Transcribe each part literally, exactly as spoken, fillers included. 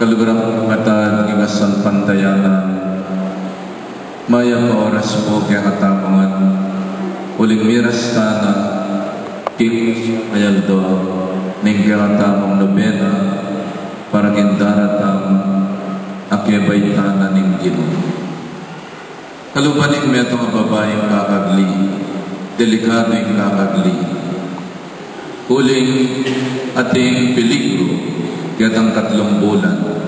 Kaluguran ku, kapatad, king kasalpantayanan, mayap a oras pu kekatamu ngan, uling miras tana king mayap a aldo ning kekatamung nobena para king daratang a kebaitan na ning Ginu. Kalupa ning metung a babaing kakagli, delikadu ing kakagli. Uling ating peligru ketang katlung bulan,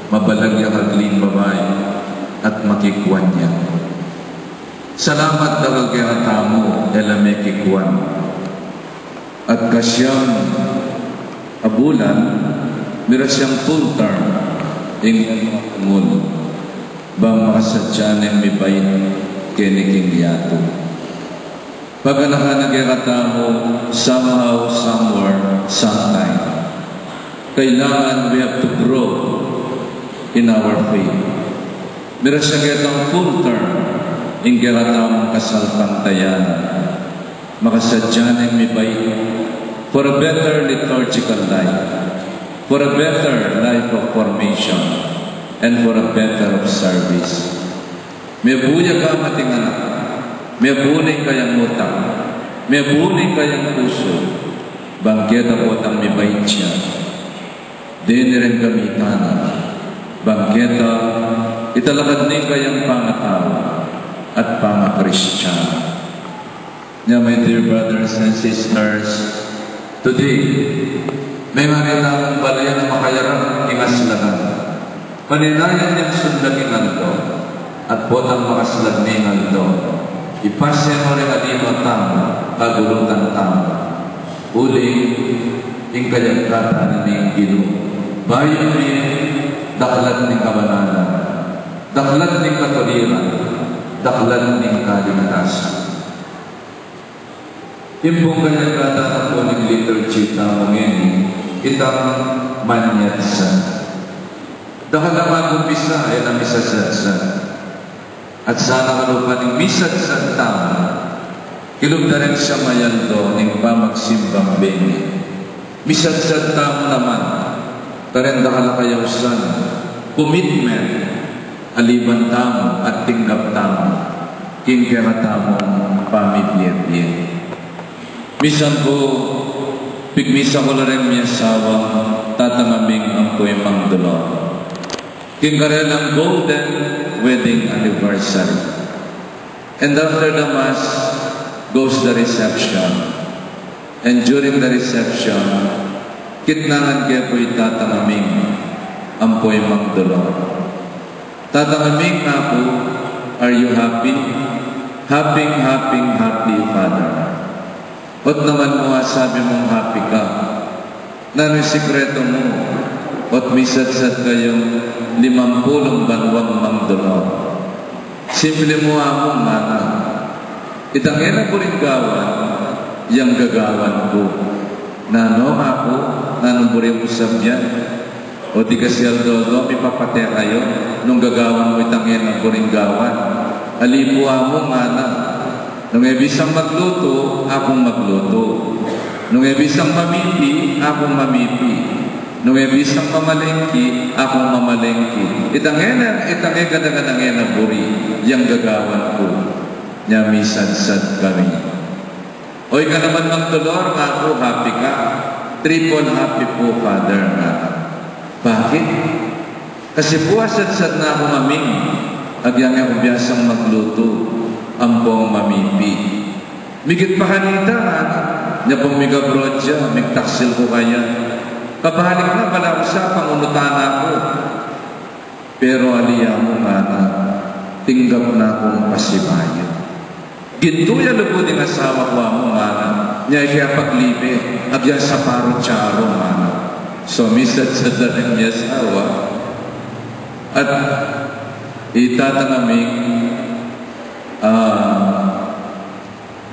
mabalag ya kagling babai at makikwan ya. Salamat dakal kekatamu, e la me kikwan. At kasyam a bulan, miras yang full term ing metung a kungul, bang makasadya neng mibait keni king yatu. Paganakan na kekatamu, somehow, somewhere, sometime, kailangan we have to grow in our faith. Miras ya ketang full term ing kekatamung kasalpantayanan. Makasadya neng mibait for a better liturgical life, for a better life of formation, and for a better of service. Mebu ya kamating anak, mebu ne ing kayang utak, mebu ne ing kayang pusu, bang keta potang mibait ya, deni ring gamitan na, bang keta italakad ne ing kayang pangatau at pangakristiyan. Nya, my dear brothers and sisters, today, mengari tang balayan a makayarap king aslagan. Paninayan yang sundag ing aldo, at potang makaslag ne ing aldo, ipase mu ring aliwa tamu, kagulutan tamu. Uling ing kayagkatan na ning Ginu, bayu ring daklat ning kabanalan, daklat ning katuliran, daklat ning kaligtasan. Ing pung kayagkatan na pu ning liturgy tamu ngeni, itang manyatsan. Dakal a mag-umpisa, e na misasatsat. At sana kalupa ning misatsat tamu, kilub da ring samayaldo ning pamagsimbang beni. Misatsat tamu naman, karing dakal a kayausan, commitment, aliwan tamu at tinggap tamu king kekatamung pamibie-bie. Misan pu, pigmisa ku la ring mi asawang Tatang Aming ampo ing Mang Dolor king karelang golden wedding anniversary. And after the mass goes the reception. And during the reception, kitnangan ke pu i Tatang Aming ampo i Mang Dolor. "Tatang Aming," nga ku, "are you happy?" "Happy, happy, happy, Father." "Ot naman mu, a sabi mung happy ka? Nanu ing sikretu mu? Ot misatsat kayung limampulung banwang Mang Dolor?" "Simple mu, Among," ngana. "Itang e na buring gawan, yang gagawan ku." "Nanu?" nga ku, "Nanung buri mung sabyan?" "O di kasi aldo-aldo mipapate kayu, nung gagawan mu itang e na buring gawan?" "Ali pu, Among," ngana. "Nung e bisang maglutu, akung maglutu. Nung e bisang mamipi, akung mamipi. Nung e bisang mamalengki, akung mamalengki. Itang e na, itang e gana-ganang e na buri, yang gagawan ku." Nya misatsat kami. "O ika naman, Mang Dolor," nga ku, "happy ka?" "Triple happy pu, Father," nga. "Bakit?" "Kasi pu, asatsat na kung Aming, agyang e ku biasang maglutu ampong mamipi. Migit pa kanita," nga. "Nya pung migabroad ya, migtaksil ku kaya. Kabalik na, balamu sa pangunutan na ku. Pero ali, Among," ngana, "tinggap na kung pasibayu." "Gintu ya lugud ing asawa ku, Among," ngana. "Nya ikya paglibe, agyang saparu-charu," ngana. So, misatsat da ring mi asawa. At i Tatang Aming, ah,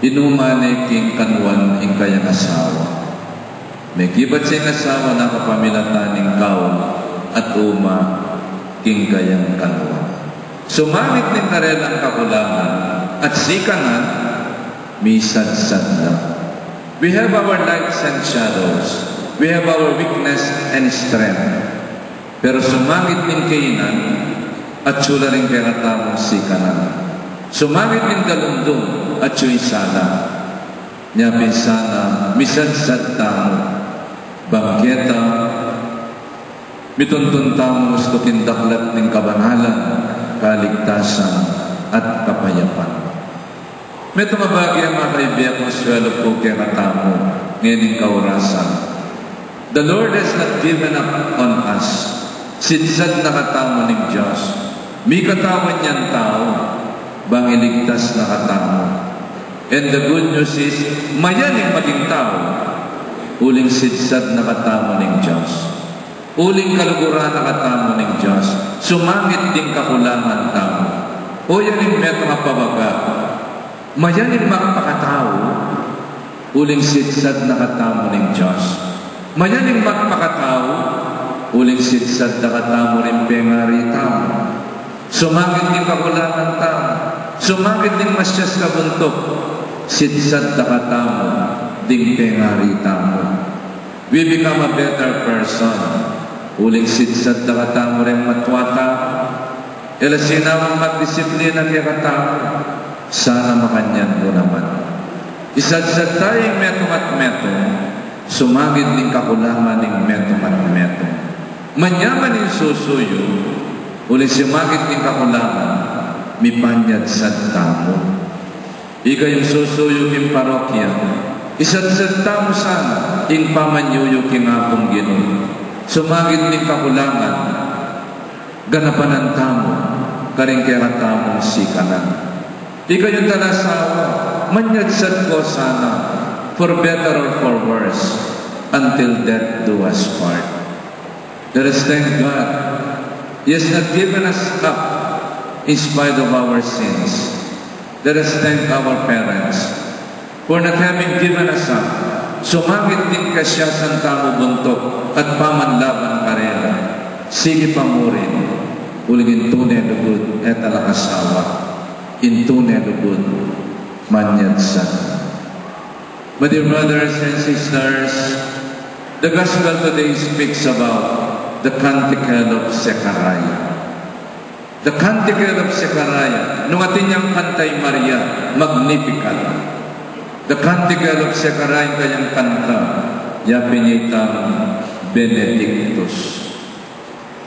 inuman ne king kanwan ing kayang asawa. Mekibat sing asawa na kapamilatan ning kaul at uma king kayang kanwan. Sumangit ning karelang kakulangan at sikanan, misatsat la. We have our lights and shadows. We have our weakness and strength. Pero sumangid ning Canaan, atyu la ring kekatamung sikanan. Sumangid ning Dalundung, atyu ing sala. Nya pin sana, misadsad tamu, bang keta, mituntun tamung ustukin daklat ning kabanalan, kaligtasan, at kapayapan. Metung a bage, makaibie, konsuelo pu kekatamu ngening kaurasan. The Lord has not given up on us. Sidsad na katamu ning Dios. Mikatawan yang tau, bang iligtas na katamu. And the good news is, mayan ing maging tau, uling sidsad na katamu ning Dios. Uling kaluguran na katamu ning Dios, sumangid ding kakulangan tamu. O yan ing metung a pabaga. Mayan ing magpakatau, uling sidsad na katamu ning Dios. Mayan ing magpakatau, uling sidsad na katamu ring pengari tamu. Sumangid ding kakulangan tamu. Sumangid ding masias a buntuk. Sidsad na katamu ding pengari tamu. We become a better person. Uling sidsad na katamu ring matua tamu. E la sinabi magdisiplina kekatamu. Sana makanyan mu naman. Isadsad taya ing metung at metung. Sumangid ning kakulangan ning metung at metung. Manyaman ing susuyu, uling sumangid ning kakulangan, mipanyadsad tamu. Ikayung susuyu king parokya, isadsad tamu sana ing pamanyuyu king Apung Ginu. Sumangid ning kakulangan, ganapanan tamu karing kekatamung sikanan. Ikayung tala asawa, manyadsad ko sana, for better or for worse, until death do us part. Let us thank God. He has not given us up in spite of our sins. Let us thank our parents for not having given us up. Sumangid ding kasiasan tamu buntuk at pamanlaban karela. Sige pa mu rin, uling ing tune lugud e ta la kasawa. Ing tune lugud, manyadsad. My dear brothers and sisters, the gospel today speaks about the Canticle of Zechariah. The Canticle of Zechariah, nung atin yang kanta i Maria, Magnificat. The Canticle of Zechariah, kayang kanta, ya pin itang Benedictus.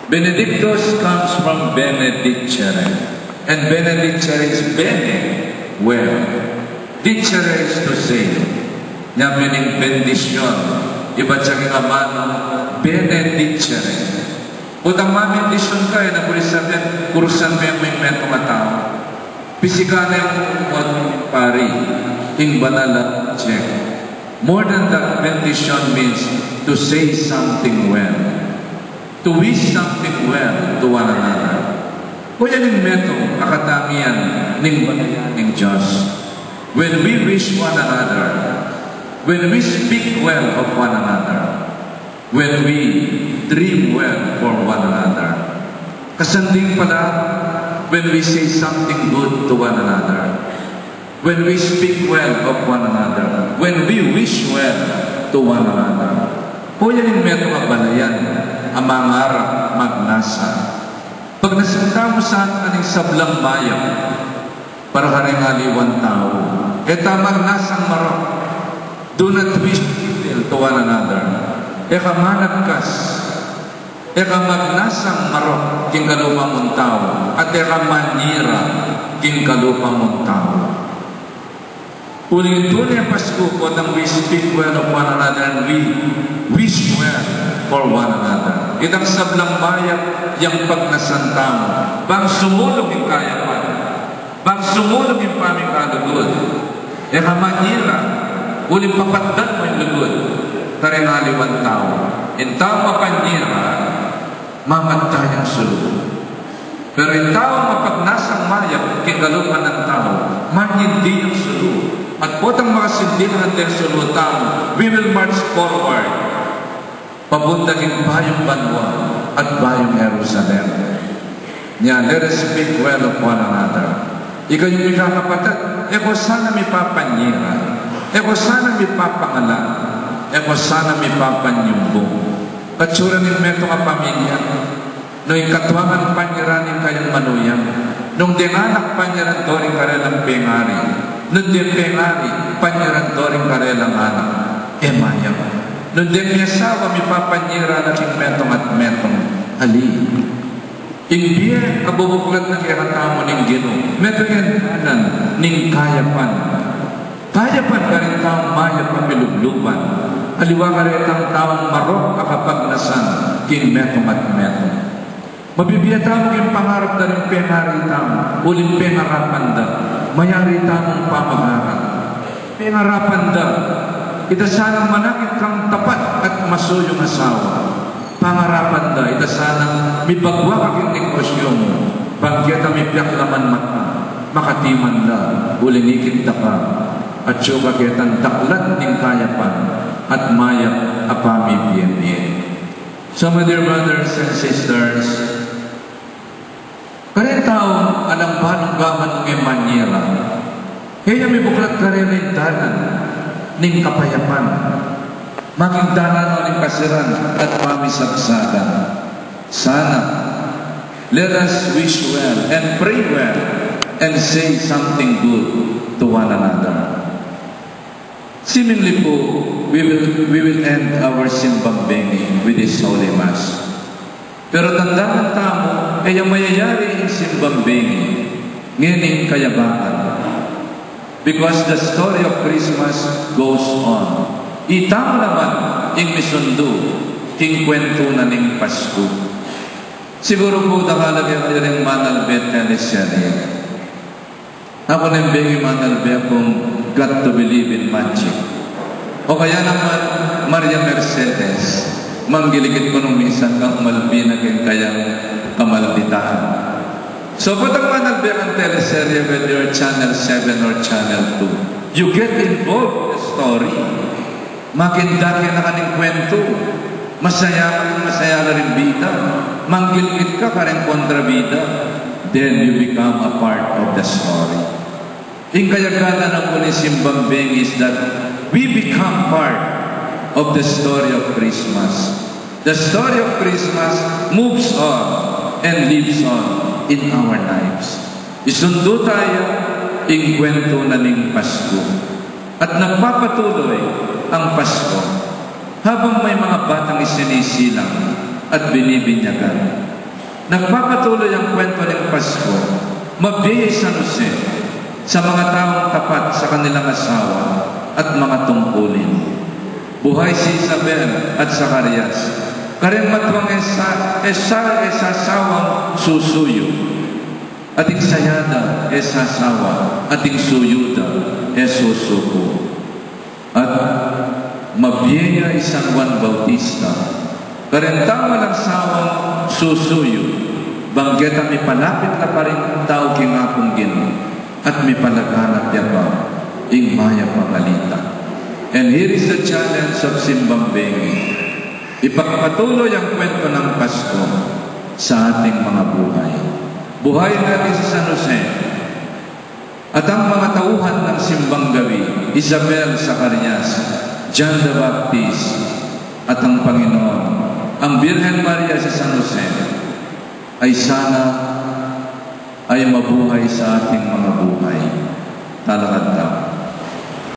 Benedictus comes from benedicere, and benedicere is bene, well. Dicere is to say, nya pin ing bendisyun, ibat ya king amanung benedicere. Potang mabendisyun ka, e na mu rin sabyan, kurusan me mu ing metung a tau. Pisikan ne mu, pari, ing banal a check. More than that, bendisyun means to say something well. To wish something well to one another. O yan ing metung a katangian ning banayan ning Dios. When we wish one another, when we speak well of one another, when we dream well for one another. Kasanding pala, when we say something good to one another. When we speak well of one another, when we wish well to one another. O yan ing metung a balayan a mangarap magnasa. Pagnasan tamu sana ning sablang mayap para karing aliwang tau. E ta magnasang marok. Do not wish evil to one another. E ka managkas. E ka magnasang marok king kalupa mung tau, at e ka manyira king kalupa mung tau. Uling tune Pasku, potang we speak well of one another and we wish well for one another. Itang sablang mayap yang pagnasan tamu, bang sumulung ing kayapan. Bang sumulung ing pamikalugud, e ka manyira, uling papatdan mu ing lugud karing aliwang tau. Ing taung mapanyira, mamanti yang sulu. Pero ing taung mapagnasang mayap king kalupa nang tau, manyindi yang sulu. At potang makasindi na ing sulu tamu, we will march forward. Papunta king bayung banua at bayung Jerusalem. Nya, let us speak well of one another. Ikayung mikakapatad, e ko sana mipapanyira, e ko sana mipapangalan, e ko sana mipapanyumbung. Katsura ning metung a pamilya, Nung ing katuangan panyaran ing kayang manuyang, nung deng anak panyaran to ring karelang pengari, nung deng pengari panyaran to ring karelang anak, e mayap. Nung deng miasawa mipapanyaran na king metung at metung, ali. Ing bie a bubuklat na kekatamu ning Ginu, metung yang dalan ning kayapan. Kayapan karing taung mayap a milubluban, aliwa karetang taung marok a kapagnasan king metung at metung. Mabibie tamu king pangarap da ring pengari tamu, uling pengarapan da, mayari tamung pamagarap. Pengarapan da, ita sanang manakit kang tapat at masuyung asawa. Pangarapan da, ita sanang mibagwa ka king negosyu mu, bang keta mipiaklaman mata, makatiman la, uling ikit da ka, atyu ka ketang daklat ning kayapan at mayap a pamibie-bie. So, my dear brothers and sisters, kareng taung alang balung gamat nung e manyera, e ya mibuklat karela ing dalan ning kapayapan, maging dalan no ning kasiran at pamisagsagan. Sana, let us wish well and pray well and say something good to one another. Seemingly po, we will, we will end our Simbang Bengi with this Holy Mass. Pero tandanan tamu, e ya mayayari ing Simbang Bengi ngening kayabangan. Because the story of Christmas goes on. Itamu naman ing misundu king kwentu na ning Pasku. Siguru po dakal a kayu ring manalbe teleserye. Aku neng bengi manalbe kung Got to Believe in Magic. O kaya naman, Maria Mercedes, manggilikit ku nung minsan kang malbi na king kayang kamalditan. So, potang manalbe kang teleserye, whether you're channel seven or channel two, you get involved in the story. Makinda ke na kaning kwentu. Masaya ka, masaya ka ring bida. Manggilgit ka kareng kontrabida. Then you become a part of the story. Ing kayaganan na po ning Simbang Bengi is that we become part of the story of Christmas. The story of Christmas moves on and lives on in our lives. Isundu taya ing kwentu na ning Pasku. At nagpapatuloy ang Pasko habang may mga batang isinisilang at binibinyagan. Nagpapatuloy ang kwento ng Pasko, mabie i San Jose sa mga taong tapat sa kanilang asawa at mga tungkulin. Buhay si Isabel at Zacarias, kareng matuang e sa, e sa, e sasawang susuyu. At ing saya da e sasawa, at ing suyu da e susuku. At mabie ya i San Juan Bautista, kareng taung alang sawang susuyu, bang keta mipalapit la pa ring tau king Apung Ginu, at mipalaganap ya pa ing mayap a balita. And here is the challenge of Simbang Bengi. Ipagpatuloy ang kwento ng Pasko sa ating mga buhay. Buhayin natin si San Jose at ang mga tauhan ng Simbang Gawi, Isabel, Zacarias, John the Baptist, at ang Panginoon, ang Birhen Maria, si San Jose, ay sana ay mabuhay sa ating mga buhay. Talakad tayo.